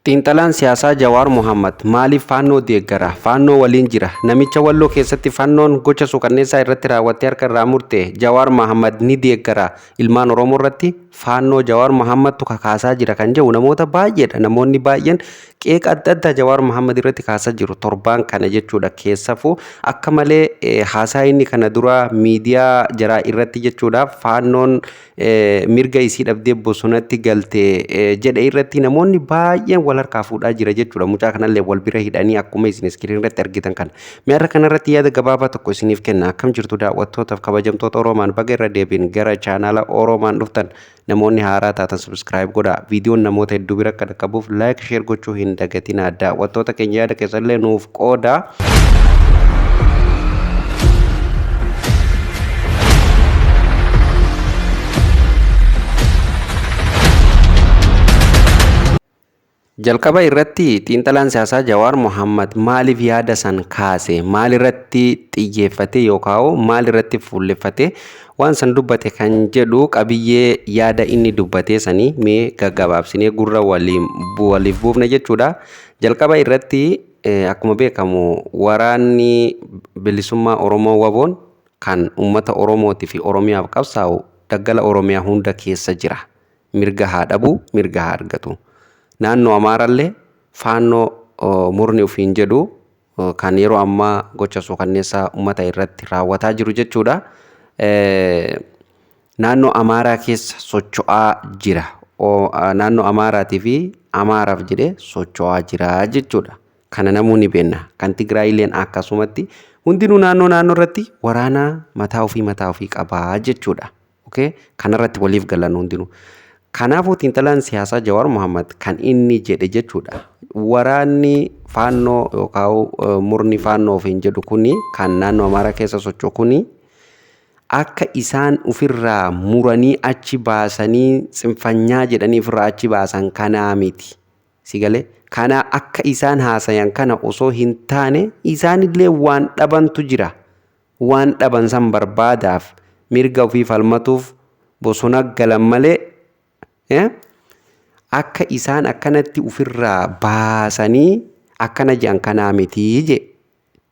Xiinxalaan siyaasaa Jawaar Mohammad maaliif Faannoo deeggara? Faannoo waliin jira. Namicha Walloo keessatti Fannoon gocha suukanneessaa irratti raawwattee harka irraa murte Jawaar Mohammad ni deeggara. Ilmaan Oromoo irratti Faannoo Jawaar Mohammadtu kakaasaa jira kan jedhu namoota baay'eedha. Namoonni baay'een qeeqa adda addaa Jawaar Mohammad irratti kaasaa jiru torbaan kana jechuudha. Keessafuu akka malee haasaa inni kana dura miidiyaa jaraa irratti jechuudha Faannoon mirga isii dhabdee bosonatti galte jedhe irratti namoonni baay'een wal harkaa fuudhaa jira jechuudha. Mucaa kanallee wal bira hidhanii akkuma isin iskiriin irratti argitan kana. Mee har'a kanarratti yaada gabaabaa tokko isiniif kenna. Akkam jirtu daawwattootaaf kabajamtoota Oroomaan baga irra deebiin gara chaanaala Oroomaan dhuftan namoonni haaraa taatan subscribe godhaa. Viidiyoon namoota hedduu bira akka dhaqqabuuf like share gochuu hin dagatinaa. Daawwattoota keenya yaada keessanillee nuuf qoodaa. Jalqaba irratti xiinxalaan siyaasaa Jawaar Mohaammad maaliif yaada san kaase? Maal irratti xiyyeeffate yookaan maal irratti fuulleffate waan san dubbate kan jedhu qabiyyee yaada inni dubbatee sanii mee gaggabaabsinee gurra waliif buufna jechuudha. Jalqaba irratti Akkuma beekamu waraanni bilisummaa Oromoo WBOn kan uummata Oromootii fi Oromiyaaf qabsaa'u daggala Oromiyaa hunda keessa jira. Mirga haa dhabu, mirga haa argatu. Naannoo Amaarallee faannoo murni ofiin jedhu kan yeroo ammaa gocha suukanneessaa uummata irratti raawwataa jiru jechuudha. Naannoo Amaaraa keessa socho'aa jira. Naannoo Amaaraatii fi Amaaraaf jedhee socho'aa jira jechuudha. Kana namuu ni beekna. Kan Tigraayilleen akkasumatti hundinuu naannoo naannoo irratti waraana mataa ofii mataa ofii qabaa jechuudha. Okay? Kanarratti waliif galan hundinuu. Kanaafuu xiinxalaan siyaasaa Jawaar Mohammad kan inni jedhe jechuudha. Waraanni faannoo yookaan murni faannoo ofiin jedhu kuni kan naannoo Amaaraa keessa socho'u kuni akka isaan ufirraa muranii achi baasanii tsinfanyaa jedhanii ufirraa achi baasan kanaa miti. Si galee? Kana akka isaan haasayan kana osoo hin taane isaanillee waan dhabantu jira. Waan dhaban san barbaadaaf mirga ofii falmatuuf bosona galan malee akka isaan akkanatti ufirraa baasanii akkana jedhan kanaa miti jee.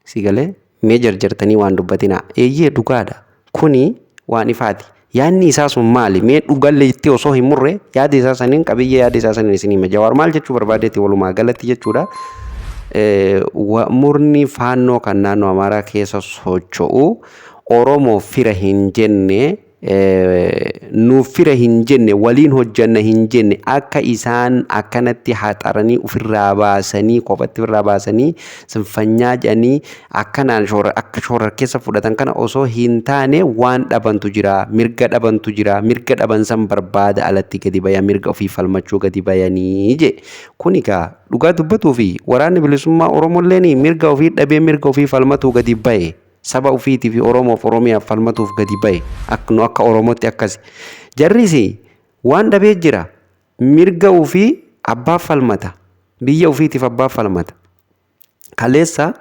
Si galee? Mee jarjartanii waan dubbatinaa. Eeyyee dhugaadha. Kuni waan ifaati. Yaadni isaa sun maali? Mee dhugalle itti osoo hin murre yaada isaa saniin qabiyyee yaada isaa saniin isin hima. Jawaar maal jechuu barbaadeeti walumaa galatti jechuudha. Murni faannoo kan naannoo Amaaraa keessa socho'u Oromoo fira hin jenne nuuf fira hin jenne, waliin hojjanna hin jenne, akka isaan akkanatti haxaranii ofirraa baasanii, kophatti ofirraa baasanii, sinfanyaa jedhanii akkanaan shoora, akka shoorarkeessa fudhatan kana osoo hin taane waan dhabantu jira, mirga dhabantu jira, mirga dhaban san barbaada alatti gadi baya, mirga ofii falmachuu gadi bayanii je. Kun egaa dhugaa dubbatuu fi waraanni bilisummaa Oromolleen mirga ofii dhabee mirga ofii falmatuu gadi baye. Saba ufiitii fi Oromoof Oromiyaaf falmatuuf gadi bahe. Ak nu akka Oromootti akkasi. Jarris waan dhabee jira. Mirga ufii abbaaf falmata. Biyya ufiitiif abbaaf falmata. Kaleessa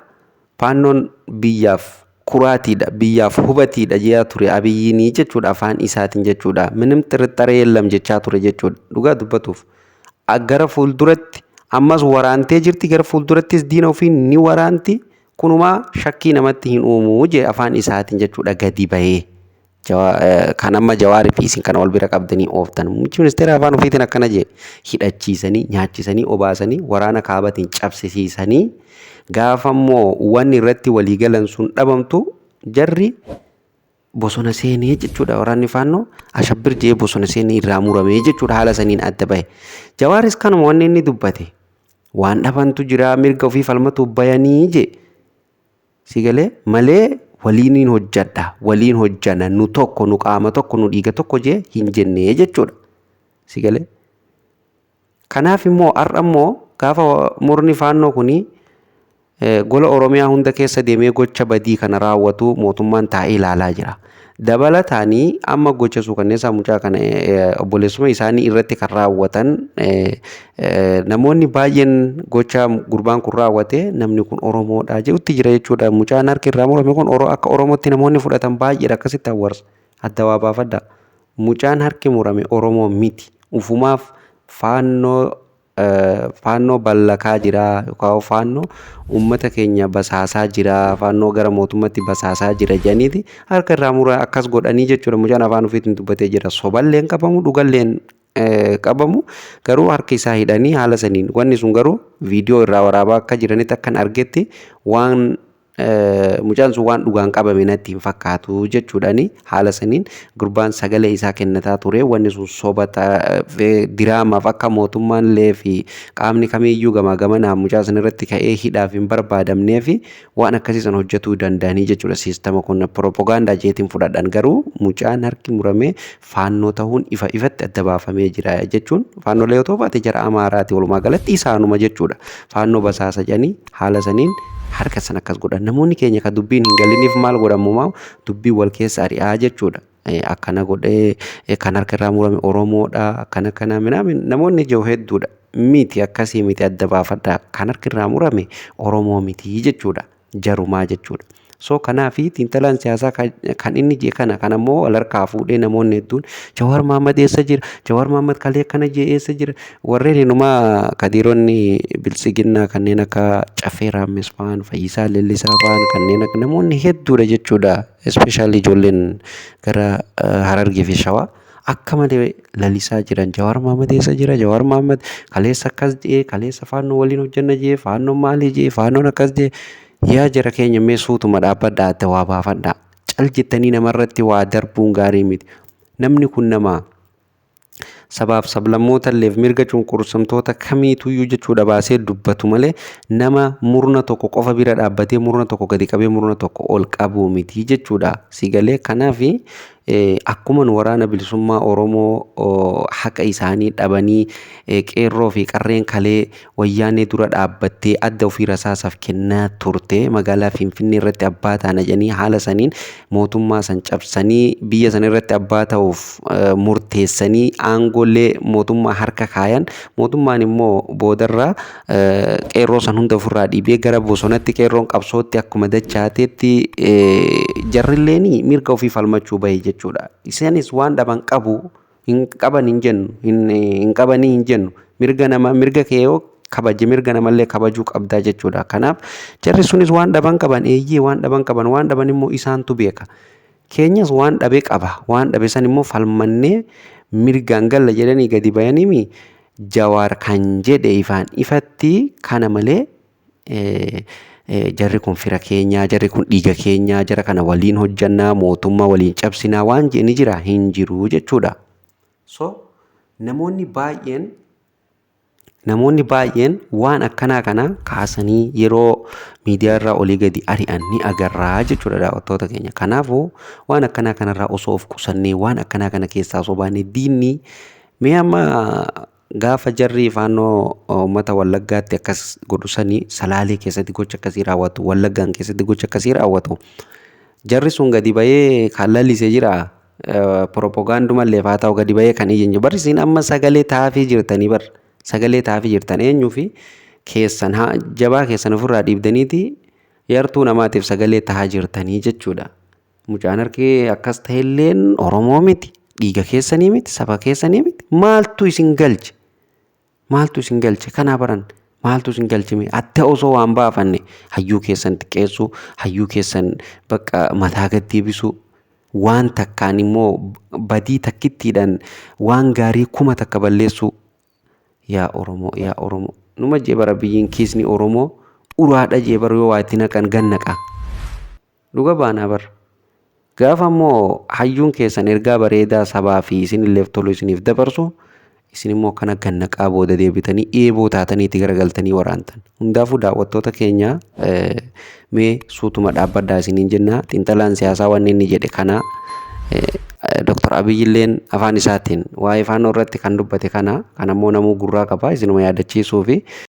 faannoon biyyaaf kuraatiidha, biyyaaf hubatiidha jechaa ture Abiyyiinii jechuudha afaan isaatiin jechuudha. Minim xirixxaree yellam jechaa ture jechuudha. Dhugaa dubbatuuf. Gara fuulduratti ammas waraantee jirti gara fuuldurattis diina ofii ni waraanti. Kunumaa shakkii namatti hin uumu jee afaan isaatiin jechuudha gadi bahee. Kan amma Jawaarii fi isin kana wal bira qabdanii ooftan. Muummichi ministeera afaan ofiitiin akkana jee hidhachiisanii nyaachisanii obaasanii waraana kaabatiin cabsisiisanii gaafa immoo wanni irratti walii galan sun dhabamtu jarri bosona seenee jechuudha waraanni faannoo ashabbir jee bosona seenee irraa muramee jechuudha haala saniin adda bahe. Jawaaris kanuma wanni inni dubbate. Waan dhabantu jira mirga ofii falmatuuf bayanii jee. Si galee malee waliiniin hojjadha waliin hojjana nu tokko nu qaama tokko nu dhiiga tokko jee hin jennee jechuudha. Si galee. Kanaaf immoo har'a immoo gaafa murni faannoo kuni gola Oromiyaa hunda keessa deemee gocha badii kana raawwatu mootummaan taa'ee ilaalaa jira. Dabalataanii amma gocha suukanneessaa mucaa kana obboleessuma isaanii irratti kan raawwatan namoonni baay'een gocha gurbaan kun raawwate namni kun Oromoodha jedhutti jira jechuudha. Mucaan harki irraa murame kun akka Oromootti namoonni fudhatan baay'eedha akkasitti hawwarsa. Adda waa baafadha. Mucaan harki murame Oromoo miti. Ufumaaf faannoo Faannoo ballakaa jira yookaan faannoo uummata keenya basaasaa jira, faannoo gara mootummaatti basaasaa jira jedhaniiti harka irraa muraa akkas godhanii jechuudha. Mucaan afaan ofiitiin dubbatee jira. Soballee hin qabamu, dhugallee hin qabamu, garuu harka isaa hidhanii haala saniin wanni sun garuu viidiyoo irraa waraabaa akka jiranitti akkan argetti waan mucaan sun waan dhugaan qabame natti hin fakkaatu jechuudhaani. Haala saniin gurbaan sagalee isaa kennataa ture. Wanni sun soba diraamaaf akka mootummaan illee fi qaamni kamiiyyuu gamaa gamanaa mucaa san irratti ka'ee hidhaaf hin barbaadamnee fi waan akkasii san hojjetuu danda'anii jechuudha. Siistama kun propagaandaa jeetiin fudhadhan, garuu mucaan harki muramee Faannoo tahuun ifa ifatti adda baafamee jira jechuun faannolee yoo ta'u baate jara Amaaraati, walumaa galatti isaanuma jechuudha. Faannoo basaasa jedhanii haala saniin harka san akkas godhan. Namoonni keenya kan dubbiin hin galiniif maal godhan mumaa dubbii wal keessa ari'aa jechuudha. Akkana godhee kan harka irraa murame Oromoodha, akkana kana minaamin namoonni jiru hedduudha. Miti, akkasii miti, adda baafadhaa, kan harki irraa murame Oromoo miti jechuudha. Jarumaa jechuudha. So kanaafi xiinxalaan siyaasaa kan inni jee kana kan ammoo wal harkaa fuudhee namoonni hedduun Jawaar Mahaammad eessa jira? Jawaar Mahaammad kalee akkana jee eessa jira? Warreen hinumaa kadiironni biltsiginnaa kanneen akka Caffee Raammis fa'aan, Fayyisaa Leellisaa fa'aan, kanneen akka namoonni hedduudha jechuudha. Especially ijoolleen gara Harargee fi Shawaa akka malee lalisaa jiran. Jawaar Mahaammad eessa jira? Jawaar Mahaammad kaleessa akkas jee, kaleessa Faannoo waliin hojjenna jee, Faannoon maali jee, Faannoon akkas jee. Yaa jara keenya, mee suutuma dhaabbadhaa, adda waa baafadhaa. Cal jettanii namarratti waa darbuun gaarii miti. Namni kun nama sabaaf sablammoota illeef mirga cunqursamtoota kamiituyyuu jechuudha baasee dubbatu malee nama murna tokko qofa bira dhaabbatee murna tokko gadi qabee murna tokko ol qabuu miti jechuudha. Si galee? Kanaaf akkuma nu waraana bilisummaa Oromoo haqa isaanii dhabanii qeerroo fi qarreen kalee Wayyaanee dura dhaabbattee adda ofii rasaasaaf kennaa turte, magaalaa Finfinnee irratti abbaa taana jedhanii haala saniin mootummaa san cabsanii biyya san irratti abbaa ta'uuf murteessanii aangoolee mootummaa harka kaayan, mootummaan immoo boodarra qeerroo san hunda ofirraa dhiibee gara bosonatti qeerroon qabsootti akkuma dachaateetti jarrilleen mirga ofii falmachuu bahe jechuudha. Isaanis waan dhaban qabu, hin qaban hin jennu, hin qabanii hin jennu. Mirga nama, mirga kee yoo kabaje mirga namallee kabajuu qabdaa jechuudha. Kanaaf jarri sunis waan dhaban qaban, eeyyee, waan dhaban qaban, waan dhaban immoo isaantu beeka. Keenyas waan dhabe qaba. Waan dhabe san immoo falmannee mirgaan galla jedhanii gadi bayaniimi. Jawaar kan jedhe ifaan ifatti kana malee jarri kun fira keenyaa, jarri kun dhiiga keenyaa, jara kana waliin hojjannaa, mootummaa waliin cabsinaa waan jedhe ni jira hin jiru jechuudha. So namoonni baay'een waan akkanaa kana kaasanii yeroo miidiyaa irraa olii gadi ari'an ni agarraa jechuudha, daawwattoota keenya. Kanaafuu waan akkanaa kanarraa osoo of qusannee, waan akkanaa kana keessaa osoo baanee. Diinni mee amma gaafa jarri Faannoo uummata Wallaggaatti akkas godhu sanii, Salaalee keessatti gocha akkasii raawwatu, Wallaggaan keessatti gocha akkasii raawwatu, jarri sun gadi bahee kan lalise jira? Propagaandumallee haa ta'u gadi bahee kan iyyan jiru. Barri isin amma sagalee taafii jirtanii, bar sagalee taafii jirtan eenyuu fi keessan jabaa keessan ofirraa dhiibdaniiti yartuu namaatiif sagalee tahaa jirtanii jechuudha. Mucaan harkee akkas ta'elleen Oromoo miti. Dhiiga keessanii miti, saba keessanii miti. Maaltu isin galche? Maaltu isin galche? Kanaa baran maaltu isin galche? Mee adda osoo waan baafanne hayyuu keessan xiqqeessuu, hayyuu keessan bakka mataa gad deebisuu, waan takkaan immoo badii takkittiidhaan waan gaarii 1000 balleessuu. Yaa Oromoo, yaa Oromoo. Numa jee bara biyyiin kiisni Oromoo uraadha jee bara yoo waa itti naqan gannaqa. Dhuga baanaa bara. Gaafa immoo hayyuun keessan ergaa bareedaa sabaa fi isinilleef tolu isiniif dabarsu, isin immoo akkana gannaqaa booda deebitanii eeboo taatanii itti garagaltanii waraantan. Hundaafuu daawwattoota keenya, mee suutuma dhaabbadhaa isiniin jenna. Xiinxalaan siyaasaa wanni inni jedhe kana, Dr. Abiy illeen afaan isaatiin waa'ee Faannoo irratti kan dubbate kana, kan ammoo namuu gurraa qaba isinuma yaadachiisuu fi